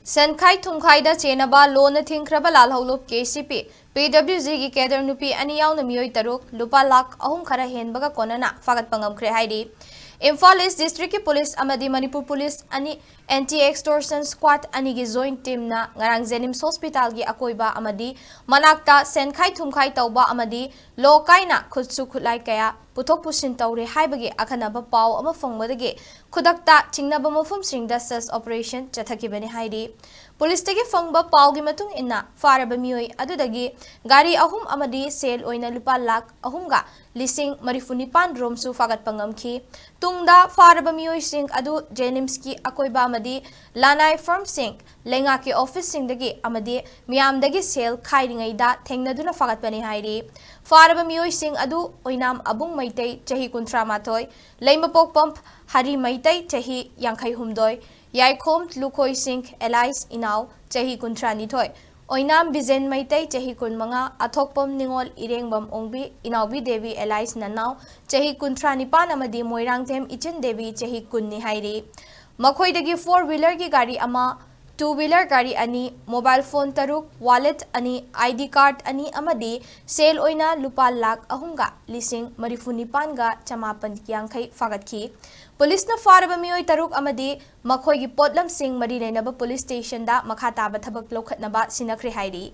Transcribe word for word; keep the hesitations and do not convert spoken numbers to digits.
ꯁꯦꯟꯈꯥꯏ ꯊꯨꯝꯈꯥꯏꯗ ꯆꯦꯟꯅꯕ ꯂꯣꯟꯅ ꯊꯤꯡꯈ꯭ꯔꯕ ꯂꯥꯜꯍꯧꯂꯨꯞ K C ꯄꯤ, ꯄꯤ W ꯖꯤꯒꯤ cadre ꯅꯨꯄꯤ ꯑꯅꯤ ꯌꯥꯎꯅ ꯃꯤꯑꯣꯏ ꯇꯔꯨꯛ ꯂꯨꯄꯥ ꯂꯥꯈ ꯑꯍꯨꯝ ꯈꯔ ꯍꯦꯟꯕꯒ ꯀꯣꯟꯅꯅ ꯐꯥꯒꯠꯄ ꯉꯝꯈ꯭ꯔꯦ ꯍꯥꯏꯔꯤ꯫ ꯏꯝꯐꯥꯜ ꯏꯁ ꯗꯤꯁꯇ꯭ꯔꯤꯛꯀꯤ ꯄꯨꯂꯤꯁ ꯑꯃꯗꯤ ꯃꯅꯤꯄꯨꯔ ꯄꯨꯂꯤꯁ ꯑꯅꯤ, ꯑꯦꯟꯇꯤ ꯑꯦꯛꯁꯇꯣꯔꯁꯟ ꯁ꯭ꯀ꯭ꯋꯥꯗ ꯑꯅꯤꯒꯤ ꯖꯣꯏꯟꯠ ꯇꯤꯝꯅ ꯉꯔꯥꯡ ꯖꯦꯅꯤꯝꯁ ꯍꯣꯁꯄꯤꯇꯥꯜꯒꯤ ꯑꯀꯣꯏꯕ ꯑꯃꯗꯤ ꯃꯅꯥꯛꯇ ꯁꯦꯟꯈꯥꯏ ꯊꯨꯝꯈꯥꯏ ꯇꯧꯕ ꯑꯃꯗꯤ ꯂꯣ ꯀꯥꯏꯅ ꯈꯨꯠꯁꯨ ꯈꯨꯠꯂꯥꯏ ꯀꯌꯥ ꯄꯨꯊꯣꯛ ꯄꯨꯁꯤꯟ ꯇꯧꯔꯦ ꯍꯥꯏꯕꯒꯤ ꯑꯈꯟꯅꯕ ꯄꯥꯎ ꯑꯃ ꯐꯪꯕꯗꯒꯤ ꯈꯨꯗꯛꯇ ꯆꯤꯡꯅꯕ ꯃꯐꯝꯁꯤꯡꯗ ꯁꯔꯆ ꯑꯣꯄꯔꯦꯁꯟ ꯆꯠꯊꯈꯤꯕꯅꯤ ꯍꯥꯏꯔꯤ꯫ ꯄꯨꯂꯤꯁꯇꯒꯤ ꯐꯪꯕ ꯄꯥꯎꯒꯤ ꯃꯇꯨꯡ ꯏꯟꯅ, ꯐꯥꯔꯕ ꯃꯤꯑꯣꯏ ꯑꯗꯨꯗꯒꯤ ꯒꯥꯔꯤ ꯑꯍꯨꯝ ꯑꯃꯗꯤ ꯁꯦꯜ ꯑꯣꯏꯅ ꯂꯨꯄꯥ ꯂꯥꯈ ꯑꯍꯨꯝꯒ ꯂꯤꯁꯤꯡ ꯃꯔꯤꯐꯨ ꯅꯤꯄꯥꯟ ꯔꯣꯝꯁꯨ ꯐꯥꯒꯠꯄ ꯉꯝꯈꯤ꯫ ꯇꯨꯡꯗ ꯐꯥꯔꯕ ꯃꯤꯑꯣꯏꯁꯤꯡ ꯑꯗꯨ ꯖꯦꯅꯤꯝꯁꯀꯤ ꯑꯀꯣꯏꯕ ꯑꯃꯗꯤ ꯂꯅꯥꯏ ꯐꯥꯔꯝꯁꯤꯡ, ꯂꯩꯉꯥꯛꯀꯤ ꯑꯣꯐꯤꯁꯁꯤꯡꯗꯒꯤ ꯑꯃꯗꯤ ꯃꯤꯌꯥꯝꯗꯒꯤ ꯁꯦꯜ ꯈꯥꯏꯔꯤꯉꯩꯗ ꯊꯦꯡꯅꯗꯨꯅ ꯐꯥꯒꯠꯄꯅꯤ ꯍꯥꯏꯔꯤ꯫ ꯐꯥꯔꯕ ꯃꯤꯑꯣꯏꯁꯤꯡ ꯑꯗꯨ ꯑꯣꯏꯅꯥꯝ ꯑꯕꯨꯡ ꯃꯩꯇꯩ, ꯆꯍꯤ ꯀꯨꯟꯊ꯭ꯔꯥ ꯃꯥꯊꯣꯏ, ꯂꯩꯃꯄꯣꯛꯄꯝ ꯍꯔꯤ ꯃꯩꯇꯩ, ꯆꯍꯤ ꯌꯥꯡꯈꯩ ꯍꯨꯝꯗꯣꯏ, ꯌꯥꯏꯈꯣꯝ ꯂꯨꯈꯣꯏ ꯁꯤꯡ ꯑꯦꯂꯥꯏꯁ ꯏꯅꯥꯎ, ꯆꯍꯤ ꯀꯨꯟꯊ꯭ꯔꯥ ꯅꯤꯊꯣꯏ, ꯑꯣꯏꯅꯥꯝ ꯕꯤꯖꯦꯟ ꯃꯩꯇꯩ, ꯆꯍꯤ ꯀꯨꯟꯃꯉꯥ, ꯑꯊꯣꯛꯄꯝ ꯅꯤꯉꯣꯜ ꯏꯔꯦꯡꯕꯝ ꯑꯣꯡꯕꯤ, ꯏꯅꯥꯎꯕꯤ ꯗꯦꯕꯤ ꯑꯦꯂꯥꯏꯁ ꯅꯅꯥꯎ, ꯆꯍꯤ ꯀꯨꯟꯊ꯭ꯔꯥ ꯅꯤꯄꯥꯟ ꯑꯃꯗꯤ ꯃꯣꯏꯔꯥꯡꯊꯦꯝ ꯏꯆꯟ ꯗꯦꯕꯤ, ꯆꯍꯤ ꯀꯨꯟꯅꯤ ꯍꯥꯏꯔꯤ꯫ ꯃꯈꯣꯏꯗꯒꯤ ꯐꯣꯔ ꯋꯤꯂꯔꯒꯤ ꯒꯥꯔꯤ ꯑꯃ, ꯇꯨ ꯋꯤꯂꯔ ꯒꯥꯔꯤ ꯑꯅꯤ, ꯃꯣꯕꯥꯏꯜ ꯐꯣꯟ ꯇꯔꯨꯛ, ꯋꯥꯂꯦꯠ ꯑꯅꯤ, ꯑꯥꯏ ꯗꯤ ꯀꯥꯔꯗ ꯑꯅꯤ ꯑꯃꯗꯤ ꯁꯦꯜ ꯑꯣꯏꯅ ꯂꯨꯄꯥ ꯂꯥꯈ ꯑꯍꯨꯝꯒ ꯂꯤꯁꯤꯡ ꯃꯔꯤꯐꯨ ꯅꯤꯄꯥꯟꯒ ꯆꯃꯥꯄꯟ ꯌꯥꯡꯈꯩ ꯐꯥꯒꯠꯈꯤ꯫ ꯄꯨꯂꯤꯁꯅ ꯐꯥꯔꯕ ꯃꯤꯑꯣꯏ ꯇꯔꯨꯛ ꯑꯃꯗꯤ ꯃꯈꯣꯏꯒꯤ ꯄꯣꯠꯂꯝꯁꯤꯡ ꯃꯔꯤ ꯂꯩꯅꯕ ꯄꯨꯂꯤꯁ ꯁ꯭ꯇꯦꯁꯟꯗ ꯃꯈꯥ ꯇꯥꯕ ꯊꯕꯛ ꯂꯧꯈꯠꯅꯕ ꯁꯤꯟꯅꯈ꯭ꯔꯦ ꯍꯥꯏꯔꯤ꯫